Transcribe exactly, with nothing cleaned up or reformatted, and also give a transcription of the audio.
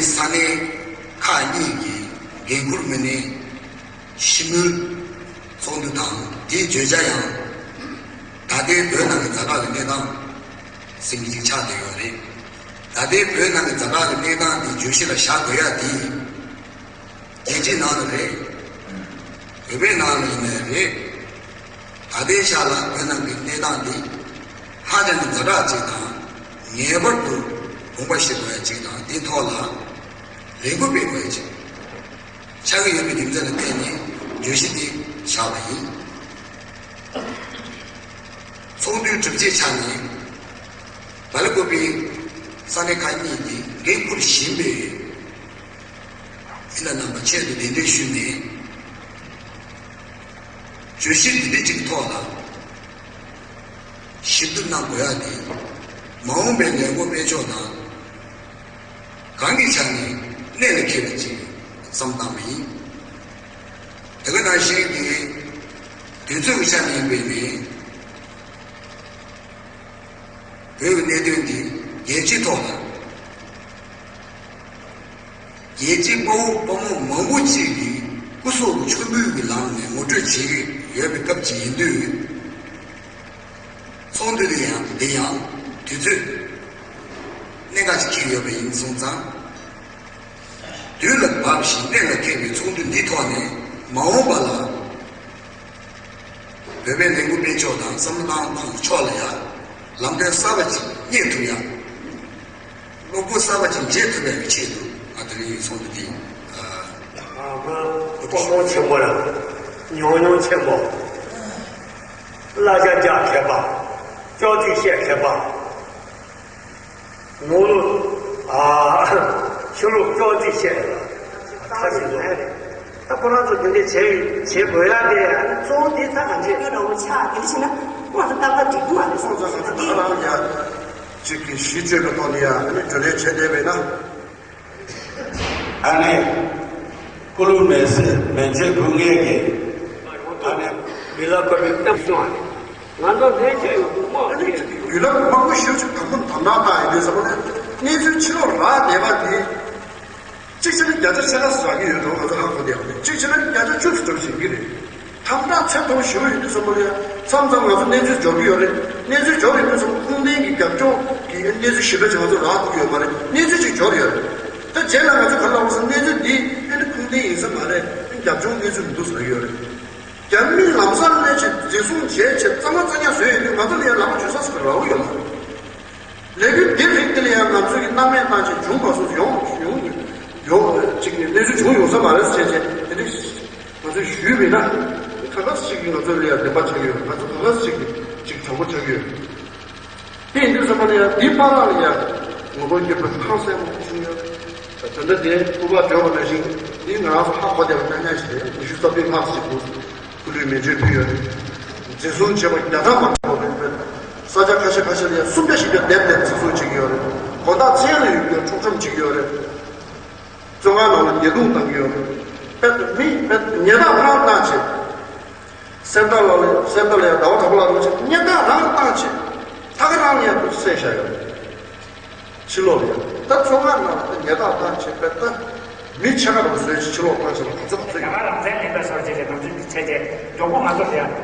ས་གནས་ཁག་གཉིས་ཀྱི་འགན་འཁུར་མི་སྣའི་ཞི་མོལ་ཚོགས་འདུ་དང་དེའི་བརྗོད་བྱ་ཡང་ད་ལྟའི་བོད་ནང་གི་ཛ་དྲག་གི་གནས་སྟངས་ཟིན་གྱི་ཅིག་ཆགས་བསྡད་ཡོད་རེད། ད་ལྟའི་བོད་ནང་གི་ཛ་དྲག་གི་གནས་སྟངས་དེ་བརྗོད་གཞི་ལ་བཞག་དགོས་ཡ་དེ། རྒྱལ་སྤྱིའི་ནང་ལ་རེད། བོད་པའི་ནང་ལ་ཡིན་ནའི་རེད། ད་ལྟའི་ཆ་ལ་བོད་ནང་གི་གནས་སྟངས་འདི་ཧ་ཅང་གི་ཛ་དྲག་ཅིག་དང་། ངེས་པར་དུ་དགོངས་པ་བཞེས་དགོས་ཡ་ཅིག་དང་དེའི་ཐོག་ལ་ལས་འགུལ་སྤེལ་དགོས་ཡ་ཅིག་ཆགས་ཀྱི་ཡོད་པའི་རྒྱུ་མཚན་ལ་བརྟེན་ནས་བརྗོད་གཞི་འདི་བཞག་པ་ཡིན། ཚོགས་འདུའི་གྲུབ་ཆའི་ཆ་ནས་ལ་ལ་ཀོ་པའི་ས་གནས་ཁག་གཉིས་ཀྱིས་འགན་འཁུར་བཞིན་པའི་མི་སྣ་རྣམ་པ་ཆེད་དུ་གདན་འདྲེན་ཞུས་ནས་བརྗོད་གཞི་འདི་འདྲ་ཅིག་ཐོག་ལ་ཞིབ་བསྡུར་གནང་དགོས་ཡ་དེ་མ་འོངས་པའི་ལས་འགུལ་སྤེལ་ཕྱོགས་དང་། གང་གི་ཆ་ནས་གནད་ལ་འཁེལ་བ་ཅིག་བསམ་བཏང་བ་ཡིན། དེ་ག་ནང་བཞིན་གྱི་དུས་ཚོད་ཀྱི་ཆ་ནས་ཡིན་པས་ནི། བོད་ཀྱི་གནད་དོན་འདི་རྒྱལ་སྤྱིའི་ཐོག་ལ་རྒྱལ་སྤྱིའི་དཔའ་བོ་དཔའ་མོ་མང་པོ་ཅིག་གིས་སྐུ་སྲོག་གི་མཆོད་འབུལ་གྱི་ལམ་ནས་ངོ་སྤྲོད་བྱེད་ཀྱི་ཡོད་པའི་སྐབས་ཅིག་ཡིན་དུས། ཚོགས་འདུ་འདི་ཡང་འདི་ཡང་དུས་ཚོད་གནད་འགག་ཅིག་འཁེལ་ཡོད་པ་ཡིན་སོང་ཙང་། དུས་ལ་བབ་ཞིང་གནད་ལ་འཁེལ་བའི་ཚོགས་འདུ་འདིའི་ཐོག་ནས་མ་འོངས་པ་ལ་བོད་པའི་ལས་འགུལ་སྤེལ་ཕྱོགས་དང་བསམ་བློ་བཏང་ཕྱོགས་ལ་ཡང་ལམ་སྟོན་གསར་པ་ཅིག་རྙེད་ཐུབ་ཡ། བློ་སྒོ་གསར་པ་ཅིག་འབྱེད་ཐུབ་པའི་ཆེད་དུ་ང་དེ་རིང་ཚོགས་འདུ་འདི། ཨ། ཨ། དཔའ་མོ་ཆེན་པོ་ལ་ཉུང་ཉུང་ཆེན་པོ། བླ་རྒྱ་རྒྱ་མཁས་པ། ཅོག་ཙེ་བཤད་མཁས་པ། ནོར་ལུག་ཨ། ཆུ་ལུག་ཅོག་ཙེ་བཤད་ལ་ཁ་ཅིག་ལོ། ད་ཁོ་རང་ཚོ་དེ་འདྲ་བྱེད་བྱེད་དགོས་ཡ་དེ་གཙོ་བོ་དེ་ད་གང་བྱེད། ཡོད་ར་བོ་ཆགས་དེ་འདྲ་བྱས་ན་ང་ཚོ་ཏག་ཏག་འགྲིག་གི་མ་རེད། སོང་ཙང་ད་ང་རང་ཡ་གཅིག་གི་གཞི་བཅོལ་གྱི་ཐོག་ནས་ཡ་ཨ་ནི་བགྲོ་གླེང་བྱེད་བསྡད་པས་ན། ཨ་ནི། ཀུ་ལུ་མེ་སི་མན་ཆད་བུ་ངེད་ཀྱི། ཨ་ནི། མི་ལ་བཀོད་པའི་གཏམ་སོང་ཨ་ནི། ང་ཚོ་ལྷན་སྐྱེས་ཡོད་དུ་མ་ཨ་ནི་ཡོད། ཡུལ་ལ་མང་པོ་ཞིག་ཅིག་དམ་པོ་དམ་དྲག་བཏང་ཡོད་དུས་ཙམ་པ་ནས་གནས་ཚུལ་ཕྱི་ལོགས་རག་བསྡད་པ་དེ། གཅིག་བྱས་ན་བརྒྱ་ཆ་ཕྱེད་ཀ་ཙམ་རག་གི་ཡོད་འགྲོ། ང་ཚོ་ཧ་གོ་བསྡད་ཡོད་རེད། གཅིག་བྱས་ན་བརྒྱ་ཆ་བཅུ་ཙམ་འགྲོ་བཞིན་གྱི་རེད། དམ་དྲག་ཚད་མཐོ་པོ་ཞེ་པོ་ཡོད་དུས་ཙམ་པ་ལ་ཡང་མཚམས་མཚམས་ང་ཚོ་གནས་ཚུལ་འབྱོར་གྱི་ཡོད་རེད། གནས་ཚུལ་འབྱོར་ཡོད་དུས་ཙམ་པ་ཁུངས་ལྡན་གྱི་རྒྱབ་ལྗོངས་ཀྱི་གནས་ཚུལ་ཞིབ་ཕྲ་ཅིག་ང་ཚོ་རག་ཐུབ་ཀྱི་ཡོད་མ་རེད། གནས་ཚུལ་ཅིག་འབྱོར་ཡོད་རེད། ད་རྗེས་ལ་ང་ཚོ་ག་རེ་ལབ་དགོས་ཟེར་ན་གནས་ཚུལ་འདི་ཨེ་ནི་ཁུངས་ལྡན་ཡིན་ས་མ་རེད། ཨེ་ནི་རྒྱབ་ལྗོངས་གནས་ཚུལ་མི་འདུག་ཟེར་གྱི་ཡོད་རེད། རྒྱ་མིས་ལམ་སང་སླེབས་བྱས་འཛིན་བཟུང་བྱས་བྱས་གཙང་མ་གཙང་རྐྱང་བཟོས་ཡོད་དུས་ང་ཚོ་ལ་ཡང་ལམ་བརྗོད་ས་ཟེར་རག་གི་ཡོད་མ་རེད། ལས་འགུལ་འདི་རིགས་འདི་ལ་ཡང་ང་ཚོས་ཀྱི་སྣང་མེད་བཏང་ཆེད་བྱུང་མ་སོང་ཡོང་ཡོང་ཡོང་ཅིག་གནས་ཚུལ་བྱུང་ཡོང་ས་མ་རེད་ཟེར་བྱས་དེ་རིགས་ང་ཚོས་ཞུས་པས་ན་ཁ་ཁ་ཞིག་གིས་ང་ཚོ་ལ་ཡང་བདེན་པ་ཆགས་ཡོད། ང་ཚོ་ཁ་ཁ་ཞིག་གིས་ཅིག་དྲང་པོ་ཆགས་ཡོད། དེ་ཡིན་དུས་ཙམ་པ་ལ་ཡང་འདི་བར་ལ་ཡང་ངོ་རྒོལ་བརྒྱབ་པའི་ཧང་སངས་མང་པོ་བྱུང་ཡོད། དོན་དག་དེ་སྐུ་པར་བརྗོད་པ་ནང་བཞིན་འདི་ང་རང་ཚོ་ཧ་གོ་བསྡད་པ་ཉག་ཉག་ཞིག་རེད། ཉི་ཤུ་རྩ་བདུན་ལྷག་ཞིག་འདུག་སྐུ་ལུས་མེ་མཆོད་ཕུལ་ཡོད་རེད། འཛིན་བཟུང་བྱས་པ་བརྒྱ་ཐམ་པ་འགྲོ་རེད། ས་ཆ་ཁ་ཤས་ཁ་ཤས་ལ་ཡང་སུམ་བརྒྱ་བཞི་བརྒྱ་བསྡད་བསྡད་འཛིན་བཟུང་བྱེད་ཀྱི་ཡོད་རེད། དགོང་དག་མཚན་ལ་ཡོད་རྒྱུ་འཕྲོག་བཅོམ་བྱེད་ཀྱི་ཡོད་རེད། བཙོན་ཁང་ནང་ལ་ཉེས་རྡུང་བཏང་གི་ཡོད་རེད། དཔེ་མི་དཔེ་ཉེས་རྡུང་རང་བཏང་བྱས། སེམས་ཐག་ལ་སེམས་ཐག་ལ་ཡང་ཟླ་བ་གྲགས་པ་ལགས་རིན་པོ་ཆེ་ཉེས་རྡུང་རང་བཏང་བྱས། ཐག་རང་ལ་ཡང་བསད་བཞག་ཡོད་རེད། ཕྱི་ལོགས་ལ་ཡང་ད་བཙོན་ཁང་ནང་ལ་ཉེས་རྡུང་བཏང་བྱས་པས་ད་མི་ཕྱེད་ཀ་རང་བཟོས་ཕྱི་ལོགས་བཏང་བྱས་ལ་ག་ཚོད་ག་ཚོད་ཡོད། རང་རང་བཙན་ལེན་པ་སོར་བྱས་ཏེ་ནང་ཆོས་ཀྱི་ཆ་རྐྱེན་མགྱོགས་པོ་ང་ཚོ་ལ་ཡང་